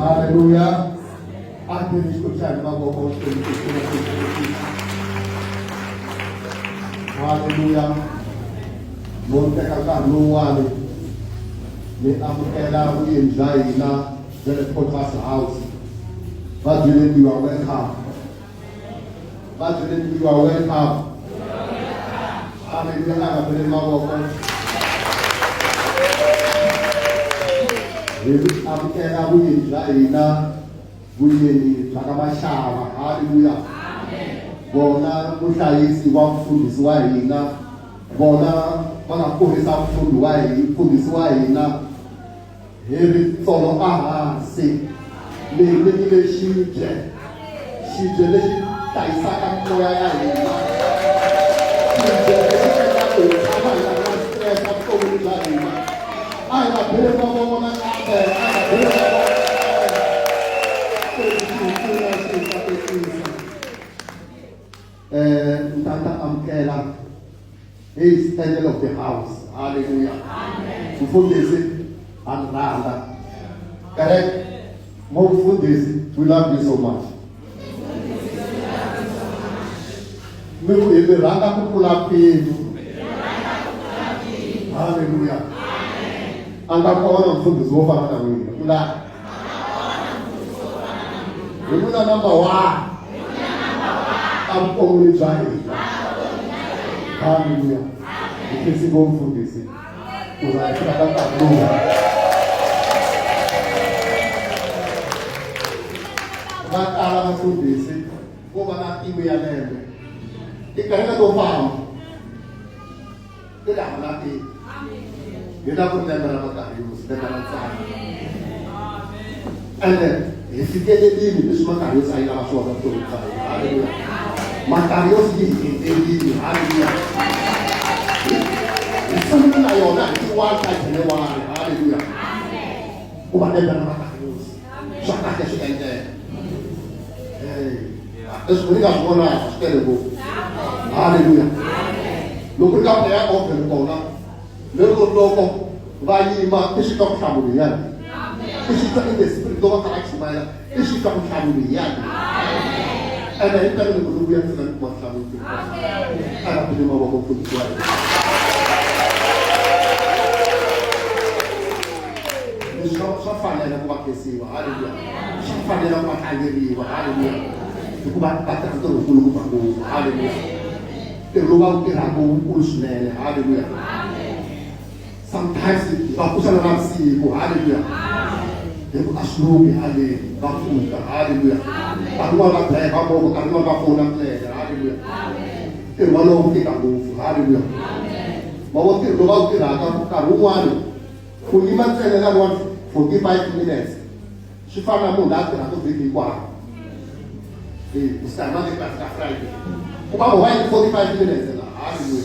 Haleluya. A ti ri Xikwembu xa hina mavoko Xikwembu xi pfuna xi Haleluya. Mo teka nkarhi lowuwani mi amukela vuyeni bya hina bya le Potter's House. Va byeleni you are welcome. Va byeleni you are welcome. Haleluya, a va beleni mavoko. Hi amukela vuyeni bya hina vuyeni bya ka Mashava. Haleluya. Vona muhlayisi wa mfundhisi wa hina, vona va nga kurisa mfundhi wa hina, mfundhisi wa hina hi ritsolo ehansi. Mi hi nyikile xibye, xibye lexi hlayisaka mimoya ya hina, xibye lexi endlaka hi tshama hi nga ri na stress evuton'wini bya hina. A hi va bele mavoko nakambe, a hi va bele mavoko. Xikwembu xi hi pfuna xi hi katekisa. Ntanta amukela he is angel of the house. Hallelujah. Mfundhisi ha mi rhandza. Correct? Mo mfundhisi, we love you so much. Mi ku hi mi rhandza ku tlula mpimo. Haleluya. A nga kona mfundhisi wo fana na n'wina. Ku la. Hi n'wina number one. Evuton'wini bya hina. Haleluya. Hi khensi ngopfu mfundhisi. Ku za hi fika ka nkarhi lowu. Va tala vafundhisi vo va na timu ya lembe. Tikereke to famba ti le hava timu. Hi la ku ri lembe ra Makarios, lembe ra ntsako. Ende hi fikelelile leswi Makarios a yi lava swona vutomi bya hina. Haleluya. Makarios yi hi endlelile. Haleluya. Hi sungule na yona hi ti 1 ta January. Haleluya. Ku va lembe ra Makarios. Swa kahle swi endleka. Hey. Leswi ni nga swi vonaka swi tele ngopfu. Haleluya. Loko ri ka player organ kona lero loko va yima i swi twa ku hlamula hi yena. I swi twa in the spirit loko va kha va chumayela i swi twa ku hlamula hi yena. Ene hi mpela loko ni vuya ndzi nga ni kuma nhlamulo. A va bele mavoko mfundhisi wa hina. Leswi swa fanela ku va khensiwa. Haleluya. Swa fanela ku va tlangeriwa. Haleluya. Hikuva va tirha ntirho wukulukumba ngopfu. Haleluya. Ntirho lowu va wu tirhaka wukulu swinene. Haleluya. Sometimes va pfuxa na navusiku. Haleluya. Hi ku a swi lunghi haleni va pfuka. Haleluya. Nkarhi wun'wana va driver movha, nkarhi wun'wana va fona ndlela. Haleluya. Ntirho walowo wu tika ngopfu. Haleluya. Ma vo ntirho lowu va wu tirhaka nkarhi wun'wana ku yima ntsena nkarhi wa 45 minutes swi fana na munhu la tirhaka vhiki hinkwayo. Ku suka hi Monday ku ya fika Friday. Ku va va yi 45 minutes la. Haleluya.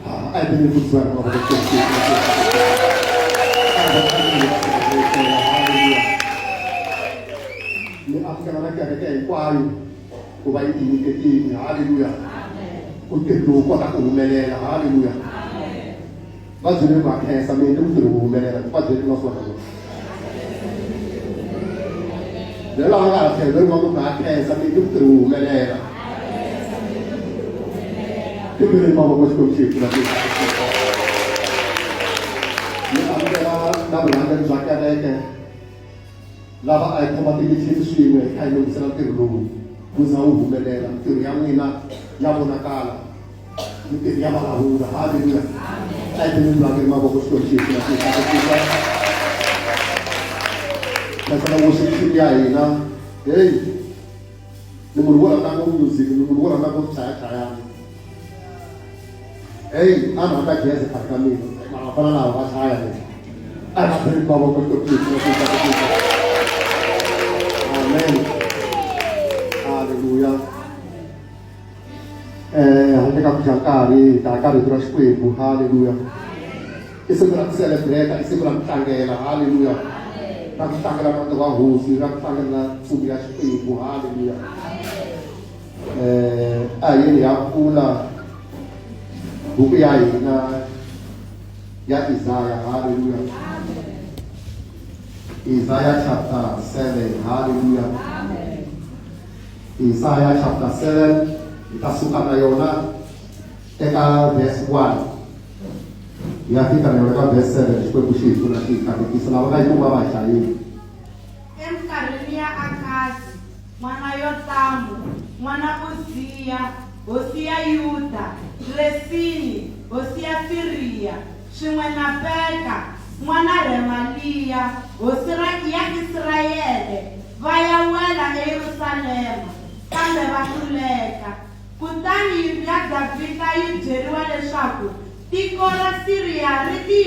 A hi beni mfundhisi wa hina mavoko. Haleluya. Ni amukela na kereke hinkwayo ku va yi tinyiketile. Haleluya. Ku ntirho lowu kota ku humelela. Haleluya. Va byele ku ha khensa mi endle ntirho wu humelela. Va byele na swona leswi. Byela lava nga hala tlhelo lerin'wana ku ha khensa mi endle ntirho wu humelela. Tibeleni mavoko Xikwembu xi hi pfuna ku ni amukela na vurhangeri bya kereke lava a hi khoma timithini swin'we hi kha hi lunghisela ntirho lowu wu za wu humelela. Mintirho ya n'wina ya vonakala. Mintirho ya vulavula. Haleluya. A hi beni murhangeri mavoko Xikwembu xi hi pfuna xi hi katekisa. Naswona worship team ya hina, hey, ni munhu wo rhandza ngopfu music, ni munhu wo rhandza ngopfu chayachayani. Hey, a ni rhandza jazz khale ka mina, mara vafana lava va chaya leswi. A hi beni mavoko Xikwembu xi hi pfuna xi hi katekisa. Amen. Hallelujah. Eh, handle ka ku dya nkarhi hi ta ka rito ra Xikwembu. Hallelujah. I siku ra ku celebrate, i siku ra ku tlangela. Hallelujah. Ra ku tlangela rito ra hosi, ra ku tlangela ntsumi ya Xikwembu. Hallelujah. Eh, a hi yeni ya pfula buku ya hina ya Isaya. Hallelujah. Isaiah chapter 7. Hallelujah. Amen. Isaya chapter 7 hi ta suka na yona eka verse 1 hi ya fika na yona ka verse 7 Xikwembu xi hi pfuna xi hi katekisa lava nga yi kuma va hlayile. Eminkarhini ya Akazi n'wana Yotamu n'wana Uziya hosi ya Yuda, Resini hosi ya Siriya swin'we na Peka n'wana Remaliya hosi ya Israyele Va ya wela eYerusalema, kambe va hluleka. Kutani yindlu ya Davhida yi byeriwa leswaku tiko ra Siriya ri ri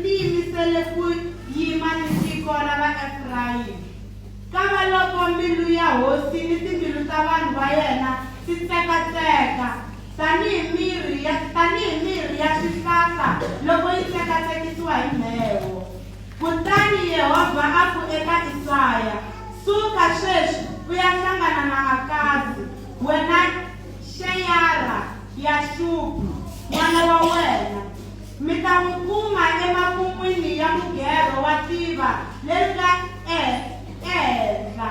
tiyimisele ku yima ni tiko ra Vaefrayimi. Kavaloko mbilu ya hosi ni timbilu ta vanhu va yena ti tsekatseka, tanihi mirhi ya, tanihi mirhi ya swihlahla loko yi tsekatsekisiwa hi mheho. Kutani Yehovha a ku eka Esaya, Suka sweswi u ya hlangana na Akazi, wena Xeyara-Yaxubu, n'wana wa wena. Mi ta n'wi kuma emakun'wini ya mugerho wa tiva leri nga ehenhla,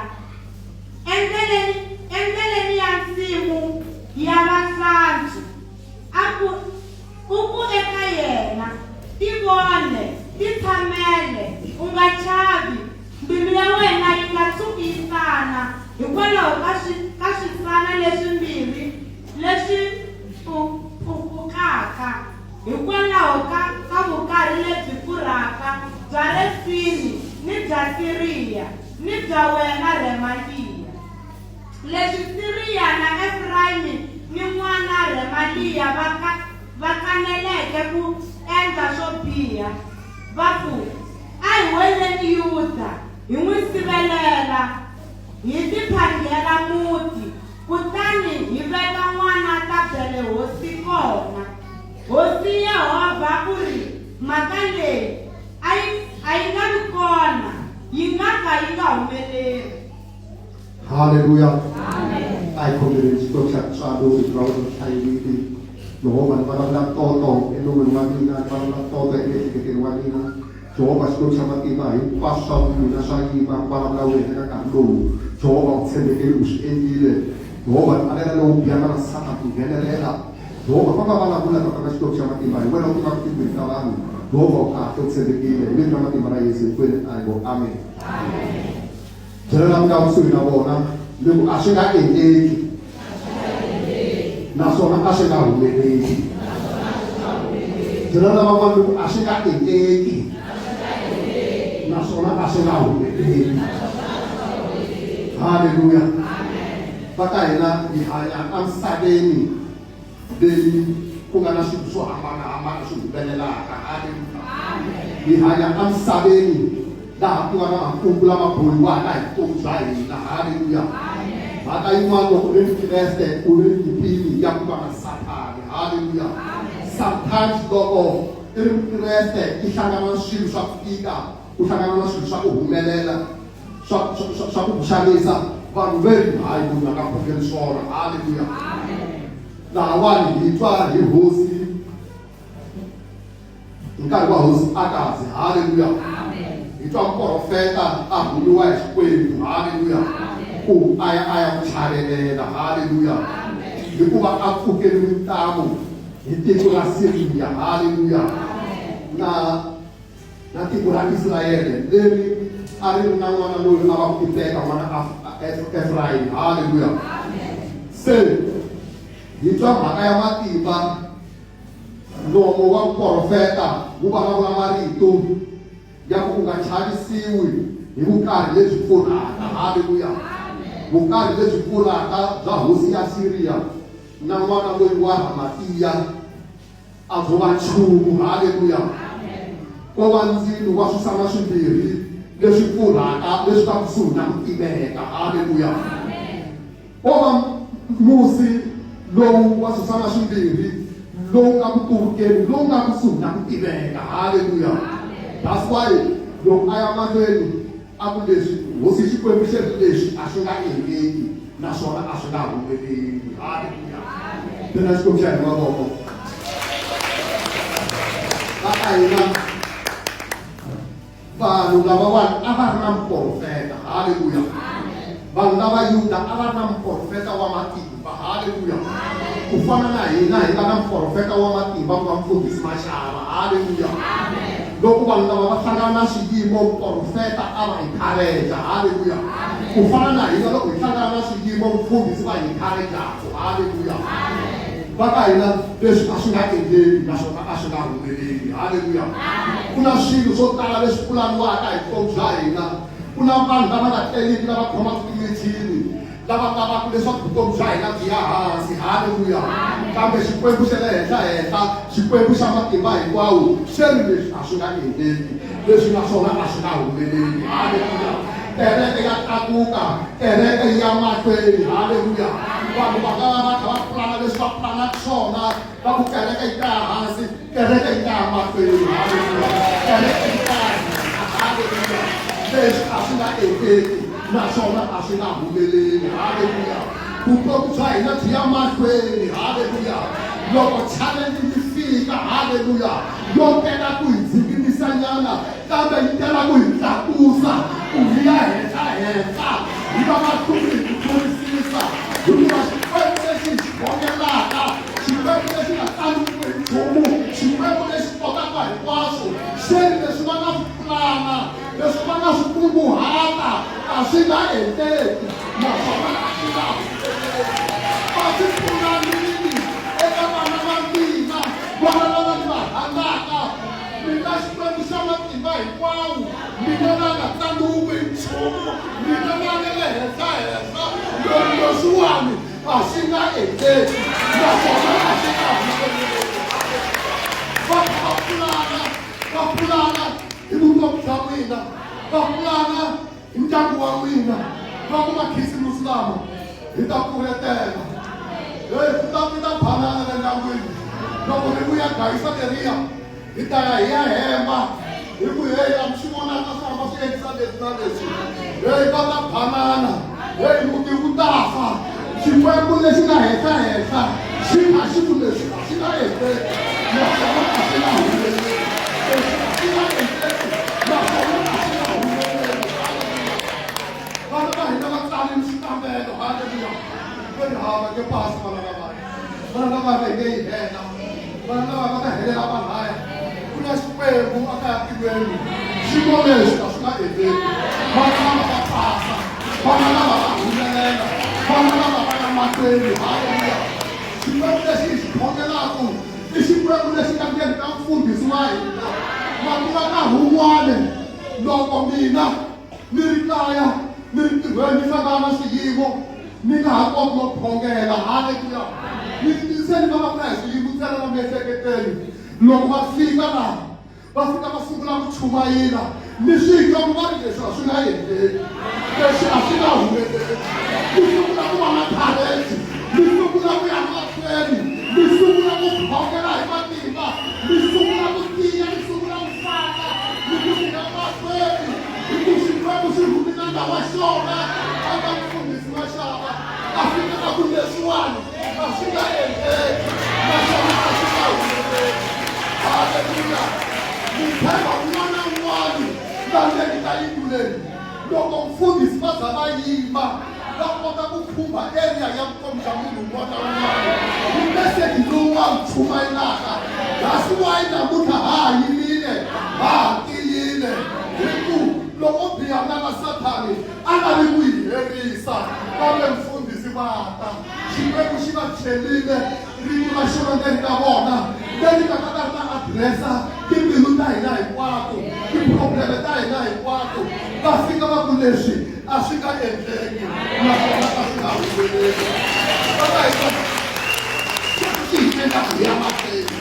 endleleni, endleleni ya nsimu ya vahlantswi. A ku, U ku eka yena, Tivone, titshamele, u nga chavi, mbilu ya wena yi nga tshuki yi tsana hikwalaho ka swi, ka switsana leswimbirhi leswi pfukaka, hikwalaho ka, ka vukarhi lebyi pfurhaka bya Resini ni bya Siriya ni bya wena Remaliya. Leswi Siriya na Efrayimi ni n'wana Remaliya va ka va kaneleke ku endla swo biha, va ku, A hi weleni Yuda, hi n'wi sivelela, hi tiphanghela muti, kutani hi veka n'wana Tabele hosi kona. Hosi Yehovha u ri, Mhaka leyi a yi a yi nga vi kona, yi nga ka yi nga humeleri. Haleluya. A hi khongeleni Xikwembu xa tintswalo rito ra wena ri hlayekile. Yehovha ni vulavula toto enon'wini wa mina, ni vulavula toto emiehleketweni wa mina. Jehovha Xikwembu xa matimba hinkwaswo swa mina swa yima ku vulavula wena eka nkarhi lowu. Jehovha u tshembekile u swi endlile. Jehovha ni alela lowo biha na Sathana ku nghenelela. Jehovha va va vulavula tatana Xikwembu xa matimba hi wena u tivaka timbilu ta vanhu. Jehovha u kahle u tshembekile hi vito ra matimba ra Yesu hinkwenu a hi ngo amen. Amen. Byela lava nga kusuhi na vona mi ku a swi nga endleki naswona a swi nga humeleli. Byela lavan'wana mi ku a swi nga endleki naswona a swi nga humeleli. Haleluya! Va ka hina hi hanya emisaveni leyi ku nga na swilo swo hambanahambana swi humelelaka. Haleluya! Hi hanya emisaveni laha ku nga na makungu lama bohiwaka hi vutomi bya hina. Haleluya! Mhaka yin'wana, loko u ri Mukreste u ri nyimpini ya ku va na Sathani. Haleluya! Sometimes loko i ri Mukreste i hlangana na swilo swa ku tika, u hlangana na swilo swa ku humelela swa swa swa ku xanisa vanhu ve ri hayi munhu a nga khongeli swona. Haleluya! Lahawani hi twa hi hosi hi nkarhi wa hosi Akazi. Haleluya! Hi twa muprofeta a rhumiwa hi Xikwembu. Haleluya! Ku a ya a ya ku chavelela. Haleluya! Hikuva a pfukeriwe ntamu hi tiko ra Siriya. Haleluya! Na na tiko ra Israyele leri a ri ri na n'wana loyi a va ku i Peka n'wana Efrayimi. Haleluya! Se hi twa mhaka ya matimba. Nomo wa muprofeta wu vulavula marito ya ku u nga chavisiwi hi vukarhi lebyi pfurhaka. Haleluya! Vukarhi lebyi pfurhaka bya hosi ya Siriya na n'wana loyi wa Ramatiya a byo va nchumu. Haleluya! Ko va ndzilo wa swisana swimbirhi leswi pfurhaka leswi nga kusuhi na ku timeka. Haleluya! Ko va musi lowu wa swisana swimbirhi lowu nga ku turukeni lowu nga kusuhi na ku tiveka. Haleluya! That's why loko a ya mahlweni a ku leswi hosi Xikwembu xi ri leswi a swi nga endleki naswona a swi nga humeleli. Haleluya! Tena Xikwembu xa hina mavoko. Va ka hina Vanhu lavawani a va ri na muprofeta. Haleluya. Vanhu lava Yuda a va ri na muprofeta wa matimba. Haleluya. Ku fana na hina hi nga na muprofeta wa matimba ku nga mfundhisi Mashava. Haleluya. Loko vanhu lava va hlangana na swiyimo, muprofeta a va encourage. Haleluya. Ku fana na hina loko hi hlangana na swiyimo, mfundhisi va hi encourage. Haleluya. Va ka hina leswi a swi nga endleki naswona a swi nga humeleli. Haleluya. Ku na swilo swo tala leswi pulaniwaka hi vutomi bya hina. Ku na vanhu lava nga tleliki lava khomaka timithini lava lavaka leswaku vutomi bya hina byi ya hansi. Haleluya. Kambe Xikwembu xa le henhla-henhla, Xikwembu xa matimba hinkwawo, xi ri leswi a swi nga endleki, leswi naswona a swi nga humeleli. Haleluya. Kereke ya tlakuka, kereke yi ya mahlweni. Haleluya. Vanhu va nga va va kha va pulana leswi va pulanaka swona, va ku kereke yi ta ya hansi, kereke yi ta ya mahlweni. Haleluya. Kereke yi ta ya henhla. Haleluya. Leswi a swi nga endleki naswona a swi nga humeleli. Haleluya. Vutomi bya hina byi ya mahlweni. Haleluya. Loko challenge yi fika, haleluya, yo tela ku hi dzinginisanyana kambe yi tela ku hi tlakusa ku hi ya henhla henhla hi va mahluri hi ku tlurisisa hikuva Xikwembu lexi hi xi khongelaka, Xikwembu lexi nga tsandziwi hi nchumu, Xikwembu lexi kotaka hinkwaswo, xi ri leswi va nga swi pulana, leswi va nga swi kunguhata a swi nga endleki naswona a swi nga humeleli. Va swi pulanile eka vana va mina, vana lava ni va rhandzaka. Mina Xikwembu xa matimba hinkwawo, mina la nga tsandziwiki hi nchumu, mina la nga le henhla-henhla, loyi leswiwani a swi nga endleki naswona a swi nga humeleli. Va va pulana, va pulana hi vutomi bya n'wina, va pulana hi ndyangu wa n'wina, va ku makhisimusi lama hi ta pfuretela. Heyi, ku ta ku ta banana le ndyangwini loko ri vuya gayisa leriya hi ta ya hi ya hemba hi ku heyi a mi swi vonaka swi hamba swi endlisa leswi na leswi heyi va ta banana heyi muti wu ta fa xikwembu lexi nga henhla henhla xi kha xi ku leswi a swi nga endleki naswona a swi nga humeleli leswi a swi nga endleki naswona a swi nga humeleli vana va hina va tsalile xikambelo halleluya ve ri hava nge pasi vana lavaya vana lava va nge yi hela vana lava va ta helela valaya ku na xikwembu a ka ya tilweni xiko lexi a swi nga endleki vana lava va pasa vana lava va humelela vana lava va ya mahlweni halleluya xikwembu lexi hi xi khongelaka i xikwembu lexi nga ndzeni ka mfundhisi wa hina ma tiva nkarhi wun'wana loko mina ni ri kaya ni ri ntirhweni ni hlangana na swiyimo ni nga ha koti no khongela haleluya ni se ni vulavula hi swiyimo ntsena la miehleketweni loko va fika laha va fika va sungula ku chumayela ni swi twa ku va ri leswi a swi nga endleki leswi a swi nga humeleli ni sungula ku va na courage ni sungula ku ya mahlweni ni sungula ku khongela hi matimba ni sungula ku tiya ni sungula ku famba ni ku ni ya mahlweni hi ku Xikwembu xi rhume nandza wa xona a nga mufundhisi wa xava a fika a ku leswiwani a swi nga endleki naswona a swi nga humeleli haleluya ni tshemba un'wana na un'wana la ndzeni ka yindlu leyi loko mfundhisi va za va yima va kota ku khumba area ya vutomi bya munhu un'wana na un'wana hi meseji lowu va wu chumayelaka that's why namuntlha ha ha yimile ha ha tiyile hi ku loko biha na la sathani a lavi ku hi herisa kambe mfundhisi va ta xikwembu xi va chelile rito ra xona ndzeni ka vona leri nga ta. addressa timbilu ta hina hinkwato, ti-problem ta hina hinkwato. Va fika va ku leswi a swi nga endleki naswona a swi nga humeleli. Va nga hi sweswo swi hi endla ku hi ya mahlweni,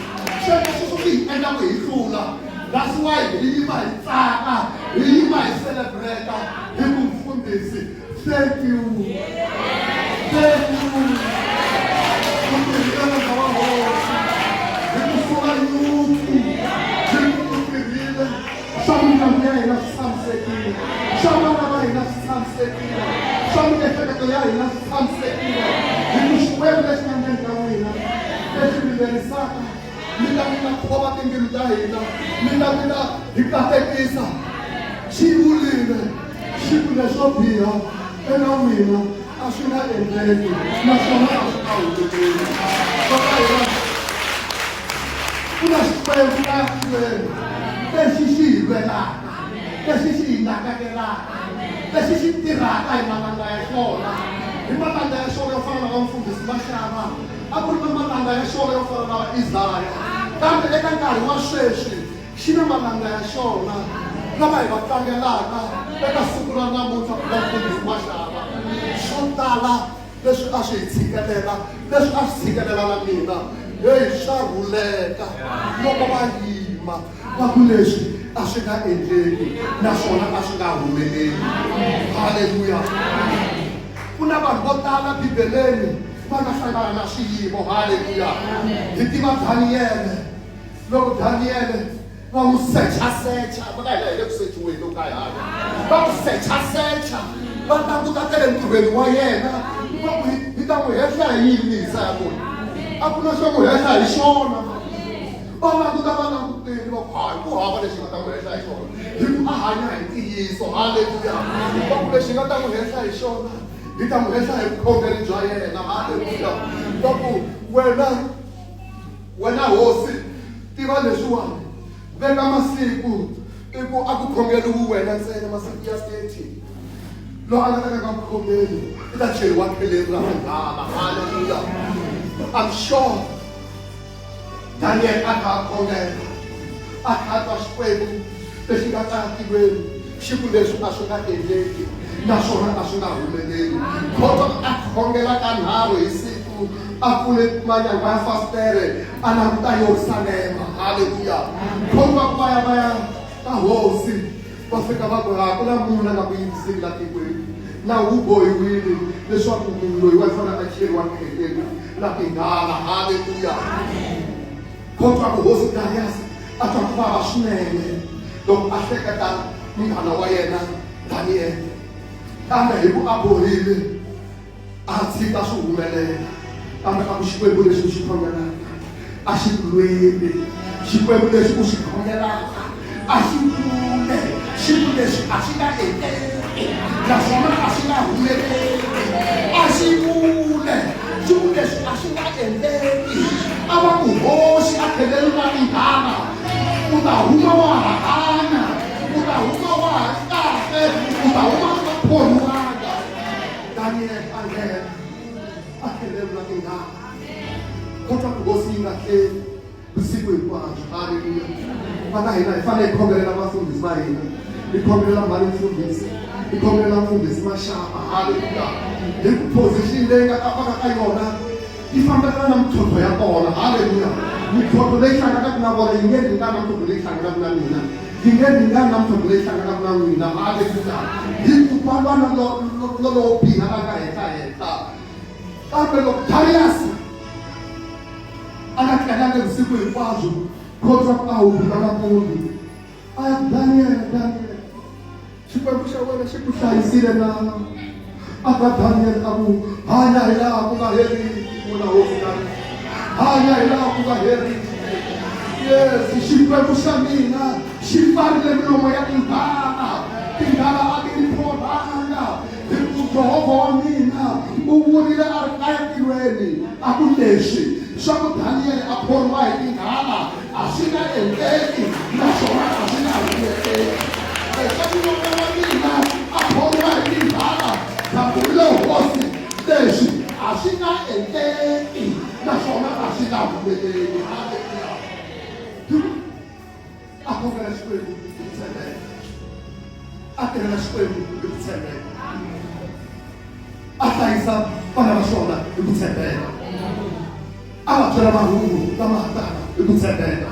sweswo sweswo swi hi endla ku hi hlula. That's why hi yima hi tsaka, hi yima hi celebrate hi ku mfundhisi, thank you, thank you. Ku tirhile nandza wa hosi hi ku sula nyuku, hi ku u tirhile swa mindyangu ya hina swi tshamisekile, swa vana va hina swi tshamisekile, swa miehleketo ya hina swi tshamisekile, hi ku Xikwembu lexi nga ndzeni ka n'wina lexi mi lerisaka mi ta mi ta khoma timbilu ta hina, mi ta mi ta hi katekisa. Xi vulile xi ku leswo biha eka n'wina a swi nga endleki naswona a swi nga humeleli. Va ka hina ku na Xikwembu la tilweni lexi xi hi lwelaka, lexi xi hi nakakelaka, lexi xi tirhaka hi malanga ya xona, hi malanga ya xona yo fana na va mfundhisi Mashava. A ku ri na malanga ya xona yo fana na va Isaya, kambe eka nkarhi wa sweswi xi na malanga ya xona lava hi va tlangelaka eka siku ra namuntlha, ku nga mfundhisi Mashava. Swo tala leswi a swi hi tshikelela, leswi a swi tshikelela na mina, heyi, swa rhuleka loko va yima va ku leswi a swi nga endleki naswona a swi nga humeleli. Halleluya! Ku na vanhu vo tala Bibeleni va nga hlangana na swiyimo. Halleluya! Hi tiva Daniyele. Loko Daniyele va n'wi sechasecha, va ka hina hi le ku sechiweni loko ka hi hanya, va n'wi sechasecha, va languta ta le ntirhweni wa yena, va ku hi ta n'wi hehla hi yini mihisa ya kona? A ku na xo n'wi hehla hi xona. Va languta, va languteli, va ku hayi, ku hava lexi nga ta n'wi hehla hi xona, hi ku a hanya hi ntiyiso. Halleluya! Va ku lexi nga ta n'wi hehla hi xona, hi ta n'wi hehla hi vukhongeri bya yena. Halleluya! Va ku wena, wena hosi, tiva leswiwani, veka masiku i ku a ku khongeriwi wena ntsena masiku ya 30. Loyi a nga ta ka nga khongeli i ta cheriwa kheleni ra tinghala. Halleluya! I'm sure Daniel a kha a khongela, a kha a twa Xikwembu lexi nga tilweni xi ku leswi a swi nga endleki naswona a swi nga humeleli. Khotso a khongela kanharhu hi siku, a pfule manyangwa ya fasitere a languta Yerusalema. Halleluya! Khotso va ya va ya ka hosi, va fika va ku ha ku na munhu la nga ku yingiseki la tikweni, nawu wu bohiwile leswaku munhu loyi wa fanele a cheriwa kheleni la tinghala. Halleluya! Khotso ku hosi Darius a twa ku vava swinene loko a hleketa munghana wa yena Daniel, kambe hi ku a bohile a tshika swi humelela. Kambe a ku Xikwembu lexi u xi khongelaka a xi ku lweli, Xikwembu lexi u xi khongelaka a xi vule xi ku leswi a swi nga endleki naswona a swi nga humeleli. A xi vule xi ku leswi a swi nga endleki, a va ku hoxi a tlheleli ra tinghala, u ta huma wa ha hanya, u ta huma wa ha kahle, u ta huma u nga phorhiwanga. Daniel a nghena a tlheleli ra tinghala. Kotwa ku hosi yi nga tleli vusiku hinkwabyo. Halleluya! Vana hina hi fanele hi khongelela vafundhisi va hina, hi khongelela mhani mfundhisi, hi khongelela mfundhisi Mashava. Halleluya! Hi ku position leyi nga ka va ka yona yi fambelana na mintlhontlho ya kona. Halleluya! Mintlhontlho leyi hlanganaka na vona yi nge ringani na mintlhontlho leyi hlanganaka na mina, yi nge ringani na mintlhontlho leyi hlanganaka na n'wina. Halleluya! Hi ku va lwa na lowo biha la nga henhla henhla. Kambe loko Darius a nga tlelangi vusiku hinkwabyo, khotsa ku a hubula nampundzu, a ya ku Daniel, Daniel, Xikwembu xa wena xi ku hlayisile na? A ka Daniel a ku hanya hi laha ku nga heriki, wena hosi Darius, hanya hi laha ku nga heriki. Yes, Xikwembu xa mina xi pfarile milomo ya tinghala, tinghala a ti ni phorhanga, hi ku Jehovha wa mina u vurile a ri etilweni a ku leswi swa ku Daniyele a phoriwa hi tinghala a swi nga endleki naswona a swi nga humeleli. Leswaku n'wana wa mina a phoriwa hi tinghala, ndza vurile hosi, leswi a swi nga endleki naswona a swi nga humeleli. Haleluya! tirhela Xikwembu hi ku tshembeka, a hlayisa vana va xona hi ku tshembeka, a va byela mahungu lama hataka hi ku tshembeka.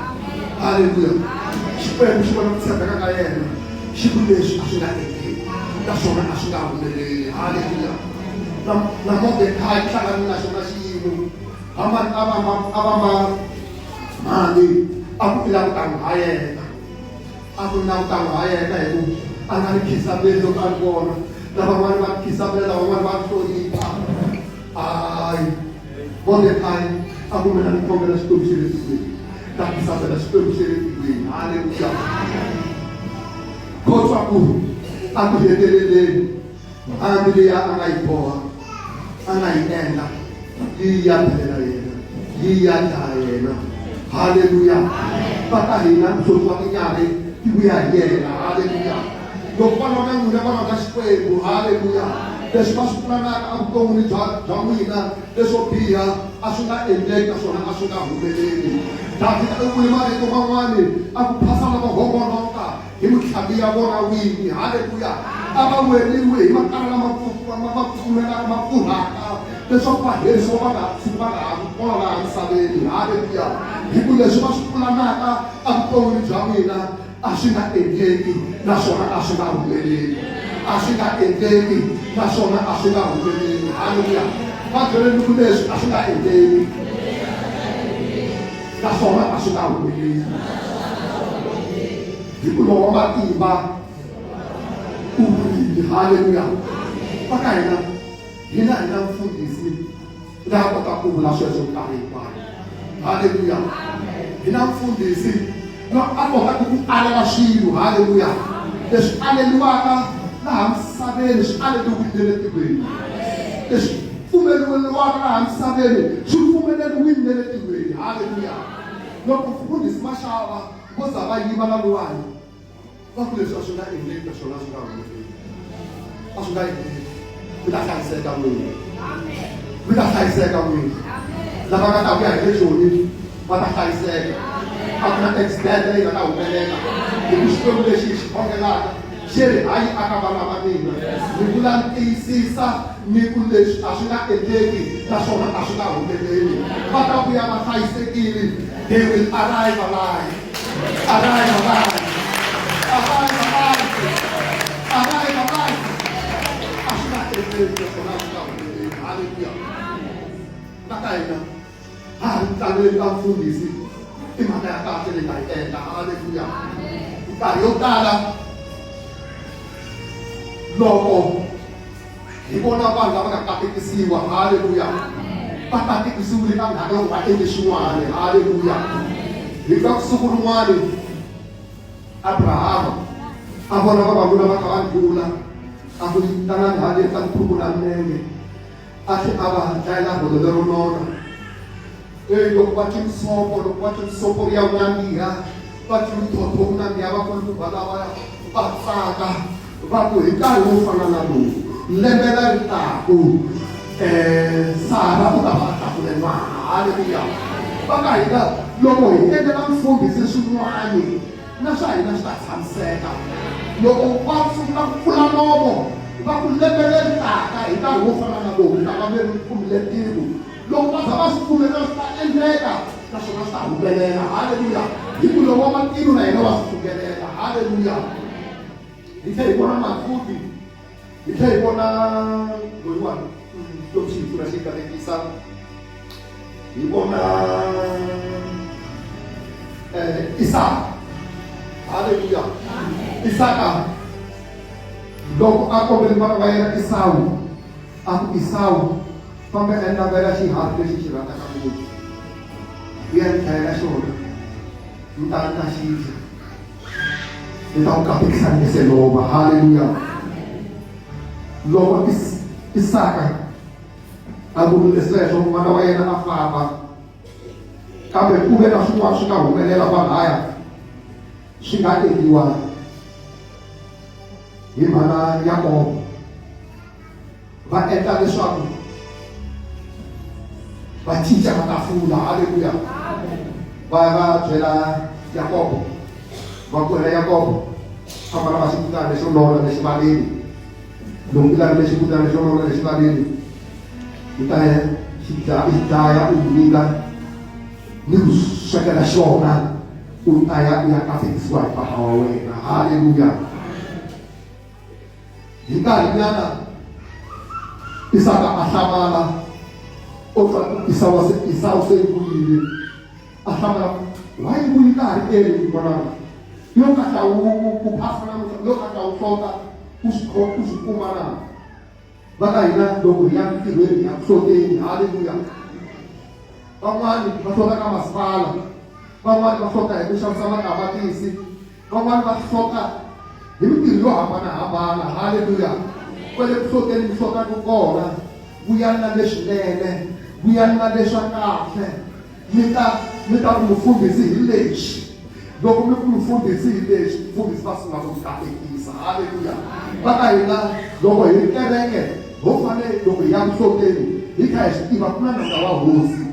Halleluya! Xikwembu xi vona ku tshembeka ka yena, xi ku leswi a swi nga endleki naswona a swi nga humeleli. Halleluya! Na Mordekai hlangane na xona xiyimo. Hamani a vamba a vamba mhani a ku i lava ku ta n'wi hayeka, a ku ni lava ku ta n'wi hayeka hi ku a nga ni khisameli loko a ni vona lavan'wana va khisamela, lavan'wana va hlonipha. Hayi, Mordekai a ku mina ni khongela Xikwembu xa le tilweni, ta khisamela Xikwembu xa le tilweni. Halleluya! Khotswa ku a ku heteleleni hambi leyi a nga yi boha a nga yi endla yi ya phelela yena, yi ya dlaya yena. Halleluya! Va ta hina nhloti wa tinyarhi ti vuya hi yena. Halleluya! Loko va lwa na n'wina, va lwa na Xikwembu. Halleluya! Leswi va swi pulanaka evuton'wini bya n'wina leswo biha a swi nga endleki naswona a swi nga humeleli. Davhida u vule marito man'wani a ku phasa lavo homboloka hi mitlhambi ya vona wini. Haleluya! A va weriwi hi makala lama ma pfumelaka ma pfurhaka leswaku va herisiwa va nga ha tshuki va nga ha vi kona laha misaveni. Haleluya! Hi ku leswi va swi pulanaka evuton'wini bya n'wina a swi nga endleki naswona a swi nga humeleli, a swi nga endleki naswona a swi nga humeleli. Haleluya! Va byeleni ku leswi a swi nga endleki naswona a swi nga humeleli, hi ku lowa matimba u vurile. Halleluya! Va ka hina, hina hi na mfundhisi la kotaka ku vula sweswo nkarhi hinkwayo. Halleluya! Hi na mfundhisi la a kotaka ku alela swilo. Halleluya! Leswi aleliwaka laha misaveni swi aleliwile le tilweni, leswi pfumeleriwaka laha misaveni swi pfumeleriwile le tilweni. Halleluya! Loko mfundhisi Mashava vo za va yima na luwani va ku leswi a swi nga endleki naswona a swi nga humeleli, a swi nga endleki, mi ta hlayiseka n'wina, mi ta hlayiseka n'wina lava nga ta vuya hi le Joni va ta hlayiseka. A ku na accident leyi nga ta humelela, hi ku Xikwembu lexi hi xi khongelaka xi ri hayi aka vana va mina. Ni vula ni tiyisisa ni ku leswi a swi nga endleki naswona a swi nga humeleli, va ta vuya va hlayisekile. They will arrive alive, arrive alive, arrive alive, arrive alive. A swi nga endleki naswona a swi nga humeleli. Halleluya! Na ka hina ha ha ri tlangeni ka mfundhisi, i mhaka ya kahle leyi nga yi endla. Halleluya! Nkarhi yo tala loko hi vona vanhu lava nga katekisiwa, halleluya, va katekisiwile ka mhaka loko va endle swin'wana. Halleluya! Hi twa ku siku rin'wani Abrahama a vona vavanuna va kha va ndlula, a ku tanani haleni ta tiphukula milenge, a tlhe a va dlayela rholo lero nona. Eyi, loko va twe misopo, loko va twe misopo ya ku nandziha, va twe mintlhontlho ku nandziha, vakulukumba lavaya va tsaka, va ku hi nkarhi wo fana na lowu lembe leri taku, Sara u ta va a tlakule n'wana. Halleluya! Va ka hina loko hi endlela mfundhisi swin'wani na swa hina swi ta tshamiseka. Loko va sungula ku pfula nomo va ku lembe leri taka hi nkarhi wo fana na lowu mi ta va mi ri kumile ntirho, loko va za va swi pfumelela swi ta endleka naswona swi ta humelela. Halleluya! Hi ku lowa matilo na yena wa swi pfukelela. Halleluya! Hi tlhela hi vona Matluti, hi tlhela hi vona loyiwani Xikwembu xi hi pfuna xi hi katekisa, hi vona Isaka. Halleluya! Isaka loko a kombele n'wana wa yena Esawu, a ku Esawu famba a lavela xiharhi lexi xi rhandzaka ngopfu, u ya ni dlayela xona, ni ta ni ta xi dya, ni ta ku katekisa ni se lova. Halleluya! Loko Isaka a vurile sweswo, n'wana wa yena a famba, kambe ku ve na swin'wana swi nga humelela kwalaya swi nga endliwa hi mhana Yakobo. Va endla leswaku va cinca matafula. Halleluya! Va ya va byela Yakobo, va ku wena Yakobo, Famba lava xinkutana lexo nona le xivaleni. Loko u lavile xinkutana lexo nona le xivaleni, u ta ya xi dlaya, u xi dlaya u n'wi nyika ni ku swekela xona, u ta ya u ya katekisiwa hi papa wa wena. Haleluya! Hi nkarhinyana Isaka a hlamala, o twa ku Esawu se Esawu se yi vuyile. A hlamala, why yi vuyi ka ha ri early n'wananga? Yo ka wu ku phasa namuntlha, yo ka wu hlota u swi u swi kuma na? Va ka hina loko hi ya ntirhweni hi ya ku hloteni, haleluya. Van'wani va hlota ka masipala, van'wani va hlota hi ku xavisa matamatisi, Van'wana va hlota hi mintirho yo hambanahambana. Haleluya! Kwale ku hloteni mi hlotaka kona, vuyani na leswinene, vuyani na leswa kahle. Mi ta mi ta ku mufundhisi hi lexi. Loko mi ku mufundhisi hi lexi, mufundhisi va sungula ku mi katekisa. Haleluya! Va ka hina loko hi ri kereke ho fanele loko hi ya ku hloteni hi kha hi swi tiva ku na nandza wa hosi.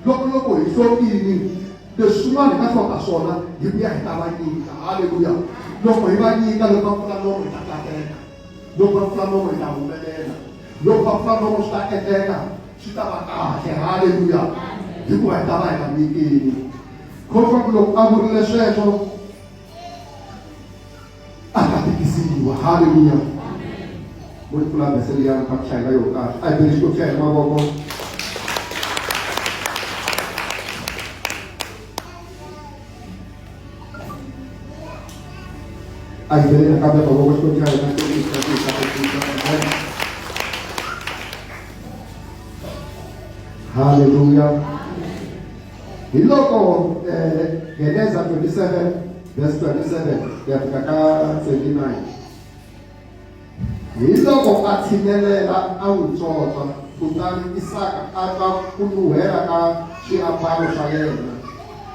Loko loko hi hlotini Leswi swin'wana hi nga hlota swona hi vuya hi ta va nyika. Haleluya! Loko hi va nyika, loko va pfula nomo hi ta kateka. Loko va pfula nomo hi ta humelela. Loko va pfula nomo swi ta endleka, swi ta va kahle. Haleluya! Hikuva hi ta va hi va nyikile. Khohlwa ku loko a vurile sweswo, a katekisiwa. Haleluya! Mo yi pfula vhese liya ni ta ku hlayela yo kahle. A hi beni Xikwembu xa hina mavoko. A hi beni nakambe mavoko Xikwembu xa hina xi katekisa. Amen. Haleluya. Hi loko Geneza 27 verse 27 ku ya fika ka 29. Hi loko a tshinelela a n'wi tswontswa, kutani Isaka a twa ku nuhela ka swiambalo swa yena.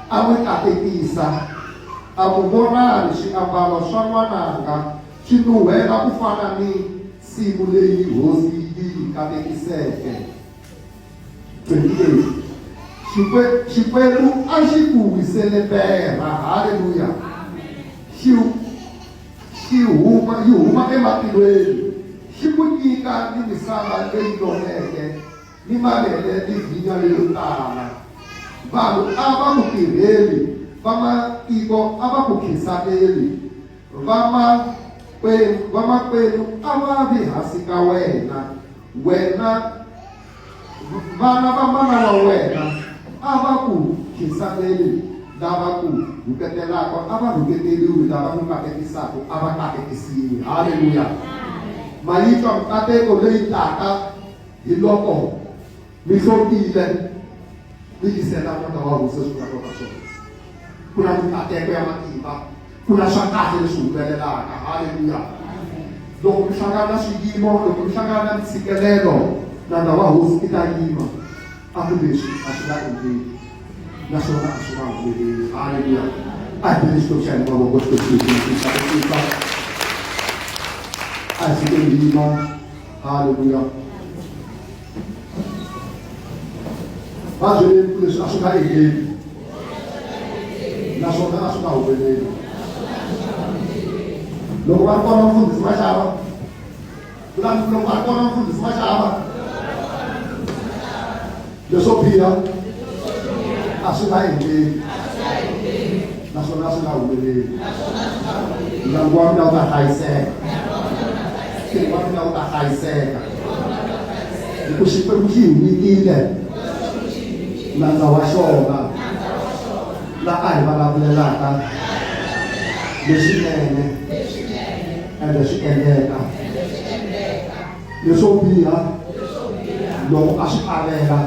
A n'wi katekisa, a ku, Vonani, swiambalo swa n'wananga swi nuhela ku fana ni nsimu leyi hosi yi yi katekiseke. 28 Xikwembu a xi ku wisele perha, haleluya, xi xi huma yi huma ematilweni, xi ku nyika ni misava leyi noneke, ni mavele ni vhinya leyo tala. Vanhu a va ku tirheli, vamatiko a va ku khinsameli, vamakwenu a va vi hansi ka wena. Wena, vana va mana wa wena a va ku khinsameli, lava ku rhuketelaka a va rhuketeriwi, lava ku katekisaka a va katekisiwi. Haleluya! Ma yi twa mikateko leyi taka hi loko mi hlotile mi yisela n'wana wa hosi leswi nga kota swona. Ku na mikateko ya matimba, ku na swa kahle leswi humelelaka. Haleluya! Loko mi hlangana na swiyimo, loko mi hlangana na ntshikelelo, nandza wa hosi i ta yima a ku leswi a swi nga endleki naswona a swi nga humeleli. Haleluya! A hi beni Xikwembu xa hina mavoko, Xikwembu xi hi katekisa. A hi sukeni hi yima. Haleluya! Va byeleni ku leswi a swi nga endleki naswona a swi nga humeleli. Loko va ri kona mfundhisi Mashava, loko va ri kona mfundhisi Mashava, leswo biha a swi nga endleki naswona a swi nga humeleli. Ndyangu wa mina wu ta hlayiseka, ntirho wa mina wu ta hlayiseka, hi ku Xikwembu xi hi nyikile nandza wa xona la a hi vulavulelaka leswinene ende swi endleka. Leswo biha loko a swi alela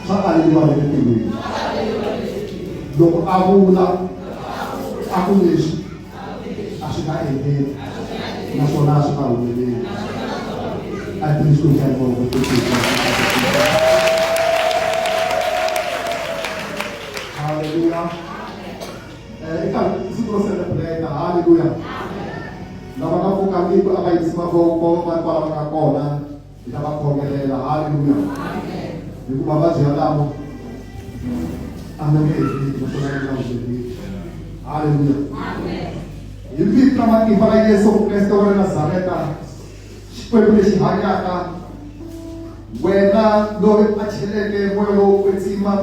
swa aleriwa le tilweni. Loko a vula a ku leswi a swi nga endleki naswona a swi nga humeleli. A ti Xikwembu xa Haleluya. Eka siku ro celebrate, haleluya. Lava nga pfukangiki a va yisi mavoko va ri kwala va nga kona, hi ta va khongelela. Haleluya. Hikuva mavabyi yalamo a ma nge endleki naswona ma nga humeleli. Haleluya. Hi vito ra matimba ra Yesu Kreste wa le Nazareta, Xikwembu lexi hanyaka, wena loyi a cheleke moya lowo kwetsima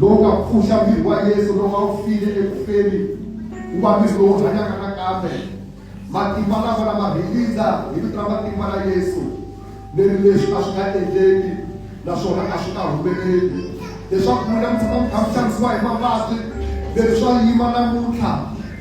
lowu nga pfuxa miri wa Yesu lowu a wu file eku feni wu va miri lowu hanyaka nakambe. Matimba lama lama rhilisa hi vito ra matimba ra Yesu leri leswi a swi nga endleki naswona a swi nga humeleli leswaku n'wina mi tshama mi kha mi xanisiwa hi mavabyi leri swa yima namuntlha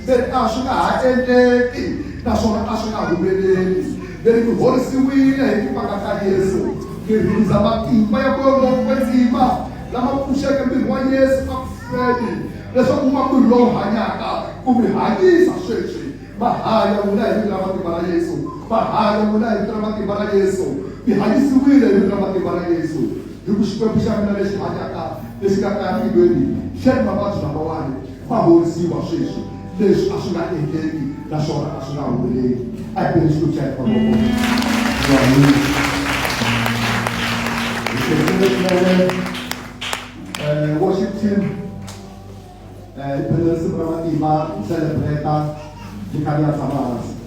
leri a swi nga ha endleki naswona a swi nga humeleli leri mi horisiwile hi timhaka ta Yesu mi rhindza matimba ya moya lowo kwetsima lama pfuxeke miri wa Yesu a ku feni leswaku wu va miri lowu hanyaka ku mi hanyisa sweswi. Va hanya n'wina hi vito ra matimba ra Yesu. Va hanya n'wina hi vito ra matimba ra Yesu. Mi hanyisiwile hi vito ra matimba ra Yesu. Hi ku Xikwembu xa mina lexi hanyaka, lexi nga kaya tilweni, xi ri mavabyi lamawani ma horisiwa sweswi. Leswi a swi nga endleki naswona a swi nga humeleli. A hi beni Xikwembu xa hina mavoko. Hi khensile swinene worship team. Hi phele risimu ra matimba hi celebrate ni kha ni ya tshama hansi.